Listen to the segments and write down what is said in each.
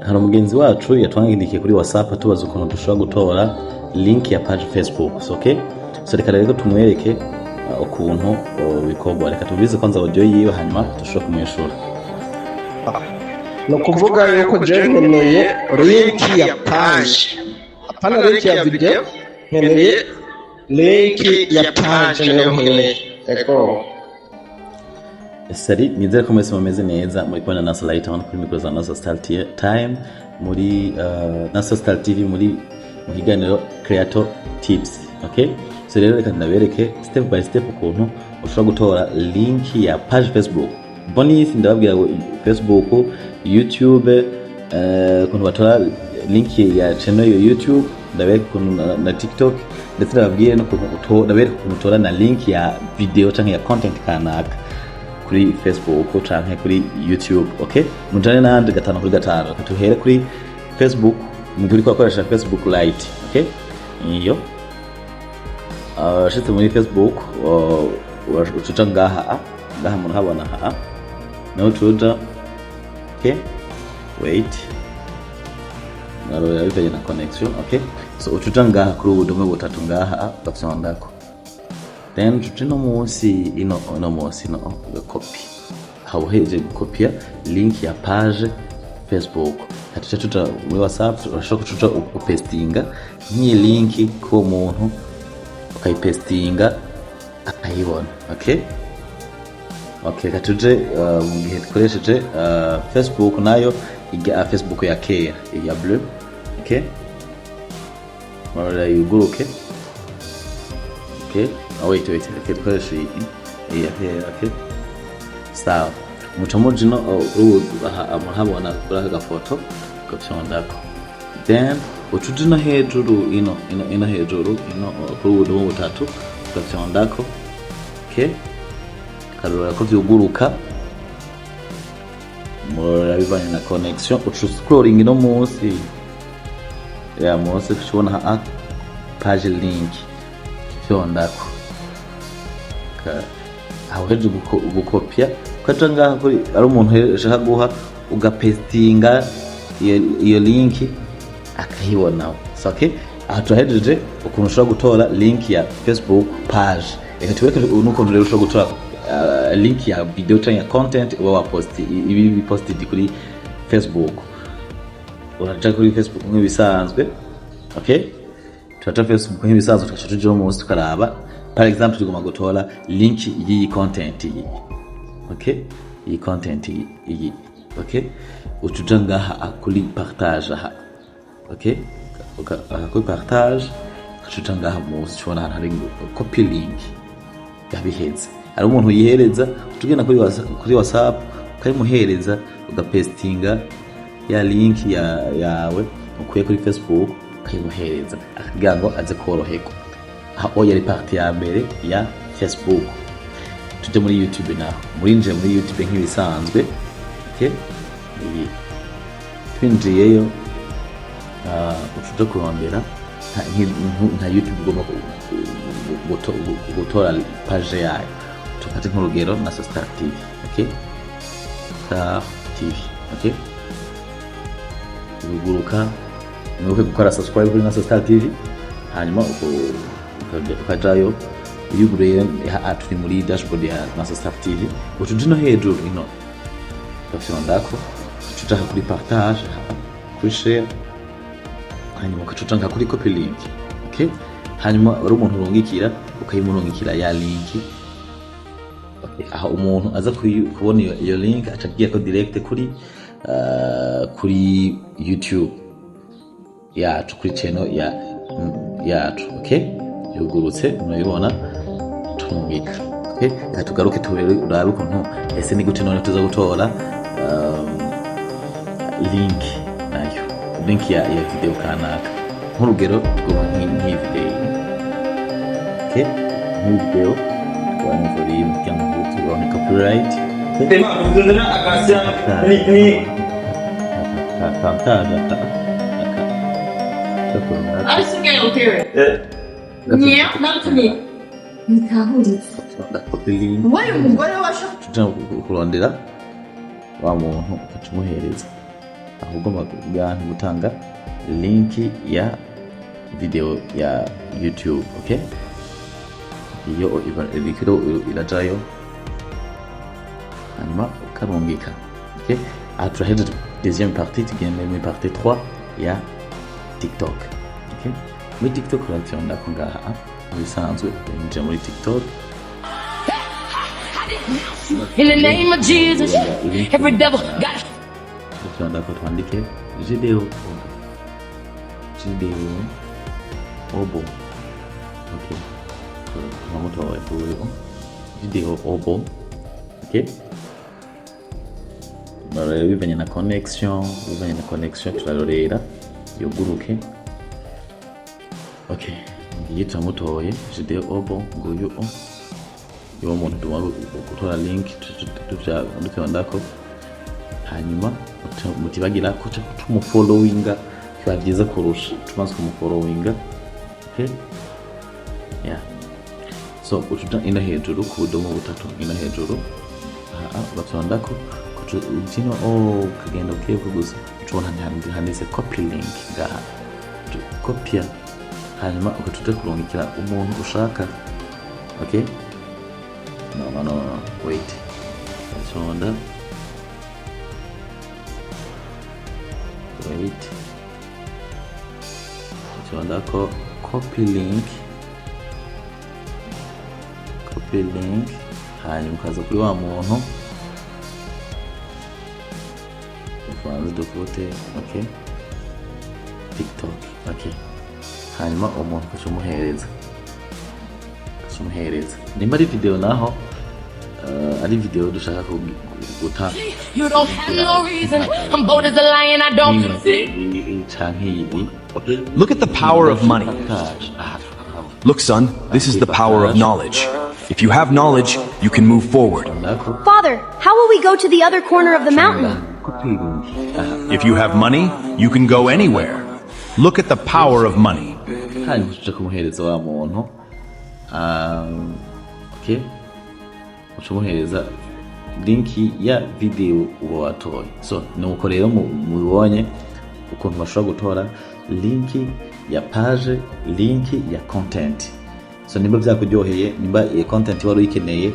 Hari umugenzi wacu yatwandikiye kuri WhatsApp atubaza ukuntu dushobora gutora link ya page Facebook. So, okay, so reka rero tumwereke ukuntu bikorwa. Reka tubize kwanza audio yiwe, hanyuma dushobora kumwishura. Ni ukuvuga yuko jewe nkeneye link ya page, apana link ya video. Nkeneye link ya page, niyo nkeneye, ego. Salut, nizere ko mwese mumeze neza. Muri kubona Naso Light on kuri micro za Naso Star Time muri Naso Star TV, muri mu kiganiro Creator Tips. Okay, so rero reka ndabereke step by step ukuntu ushobora gutora link ya page Facebook. Bonus, ndababwira ngo Facebook, YouTube, ukuntu batora link ya channel ya YouTube, ndabereka ukuntu na TikTok, ndetse ndababwire n'ukuntu ndabereka ukuntu utora na link ya video canke ya content kanaka kuri Facebook canke kuri YouTube. Okay, mujane nanje gatanu kuri gatanu. Reka tuhere kuri Facebook, mu gihe uriko urakoresha Facebook Lite. Okay, iyo ushitse muri Facebook, ucuja ngaha, ngaha murahabona ha, naho ucuja. Okay, wait, narora bivanye na connection. Okay, so ucuja ngaha kuri ubu budome butatu ngaha, ugafyondako, then tuce no munsi ino, ino munsi ino, ugakopi. Aho uhejeje gukopia link ya page Facebook, hatuca tuja muri WhatsApp. Urashobora kuca upestinga nk'iyi link k'uwo muntu, ukayipestinga akayibona. Okay, reka tuje mu gihe dukoresheje Facebook nayo ijya Facebook ya kera, iya bleu. Okay, murarora yuguruke. Okay, oh, wait, wait, reka dukoreshe iyi ya kera. Okay, sawa, muca muja ino, oh, aha murahabona kuri aka gafoto, ugafyondako, then uca uja ino hejuru, ino ino ino hejuru ino, oh, kuri ubu budomo butatu, ugafyondako. Okay, karora ko vyuguruka, murora bivanye na connection. Uca scrolling ino munsi ya munsi, uca ubona ha page link, fyondako. Aho uhejeje gukopya, ukaja ngaha kuri ari umuntu ushaka guha, ugapestinga iyo link akayibonaho. So, okay, aha turahejeje ukuntu ushobora gutora link ya Facebook page. Reka tubereke n'ukuntu rero ushobora gutora link ya video canke ya content uba waposti, ibi biposted kuri Facebook. Uraja kuri Facebook nk'ibisanzwe. Okay, turaja Facebook nk'ibisanzwe, tugaca tuja munsi tukaraba, par exemple tugomba gutora link y'iyi content iyi. Okay, iyi content iyi. Okay, uca uja ngaha kuri partage aha. Okay, aha kuri partage, ugaca uja ngaha munsi, ubona ahantu hari ngo copy link. Yabiheze, hari umuntu yihereza, uca ugenda kuri WhatsApp ukayimuhereza, ugapestinga ya link yawe ukuye kuri Facebook, ukayimuhereza kugira ngo aze koroherwa. Aho yari partie ya mbere ya Facebook. Tujye muri YouTube naho. Murinjiye muri YouTube nk'ibisanzwe. Okay, iyi twinjiyeyo, uca uja kurondera nka YouTube ugomba gutora page yayo. Tufate nk'urugero na Star TV. Okay, Star TV. Okay, uruguruka, mwibuke gukora subscribe kuri Naso Star TV, hanyuma ukajayo. Uyuguruye, turi muri dashboard ya Naso Star TV. Uca uja ino hejuru ino, ugafyondako, uca uja kuri partage, kuri share, hanyuma ugaca uja nka kuri copy link. Okay, hanyuma ari umuntu urungikira, ukayimurungikira ya link. Okay, aho umuntu aza kubona iyo link, aca agiye ko direct kuri YouTube yacu, kuri channel yacu. Okay, yugurutse, murabibona, turungika. Okay, reka tugaruke turebe, urabe ukuntu ese ni gute none tuza gutora link nayo, link ya video kanaka. Nk'urugero tugomba nk'iyi video. Okay, nk'iyi video tugabanya volume kugira ngo tubone copyright. Okay. Ni Partage aka aka. I still can't hear it. Yeah, not to me. Ntitahuritse. Copy link. Ubaye umugore washaka Tuja kurondera wa muntu, ukaca umuhereza. Aho ugomba gutanga link ya video ya YouTube, okay? Iyo iriko irajayo, hanyuma ukarungika, okay? Aha turahejeje deuxième partie, tugende muri partie 3 ya TikTok, okay? Muri TikTok urafyondako ngaha mu bisanzwe, winjira muri TikTok. In the name of Jesus, every devil got Dufyondako, twandike video obo, video obo, okay? Turamutoye uyu video obo, okay? Barareba bivanye na connection, bivanye na connection, turarorera yuguruke, okay? Ngiyi, turamutoye video obo, nguyu o uwo muntu tumara gutora link, dufyondako, hanyuma mutibagira ko tumufollowinga, biba byiza kurusha tumaze kumufollowinga, okay? Yeah, so ucuja ino hejuru ku budomo butatu ino hejuru aha, ugafyondako kino, oh, ukagenda bukebuke gusa, ucubona handitse copy link ngaha. Kopya, hanyuma ugaca uja kurungikira umuntu ushaka, okay? No, no, no, no, wait, ugafyonda, wait, ufyondako copy link, copy link, hanyuma ukaza kuri wa muntu ubanze dufute, okay? TikTok, okay? Hanyuma uwo muntu ukaca umuhereza. Nimba ari video naho, ari video dushaka guta You don't have no reason. I'm bold as a lion. I don't. Canke iyi. Look at the power of money. Partage. Aha. Look, son, this is the power of knowledge. If you have knowledge, you can move forward. Ndako. Father, how will we go to the other corner of the mountain? Copy link aha. If you have money, you can go anywhere. Look at the power of money. Hanyuma uca kumuhereza wa muntu, okay, uca umuhereza link ya video uba watoye. So nuko rero mubibonye ukuntu bashobora gutora link ya page, link ya content. So nimba byakuryoheye, nimba iyi content wari uyikeneye,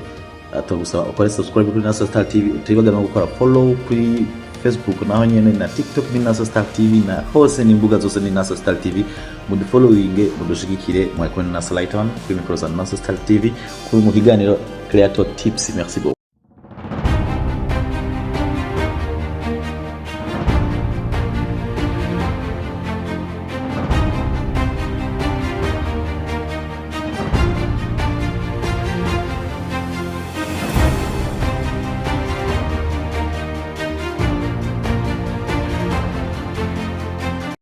tugusaba ukore subscribe kuri Naso Star TV, utibaga no gukora follow kuri Facebook naho nyene, na TikTok ni Naso Star TV, na hose n'imbuga zose ni Naso Star TV. Mudufollowinge, mudushigikire. Mwari kumwe na Naso Lighton kuri mikoro za Naso Star TV kuri mu kiganiro Creator Tips. Merci beaucoup.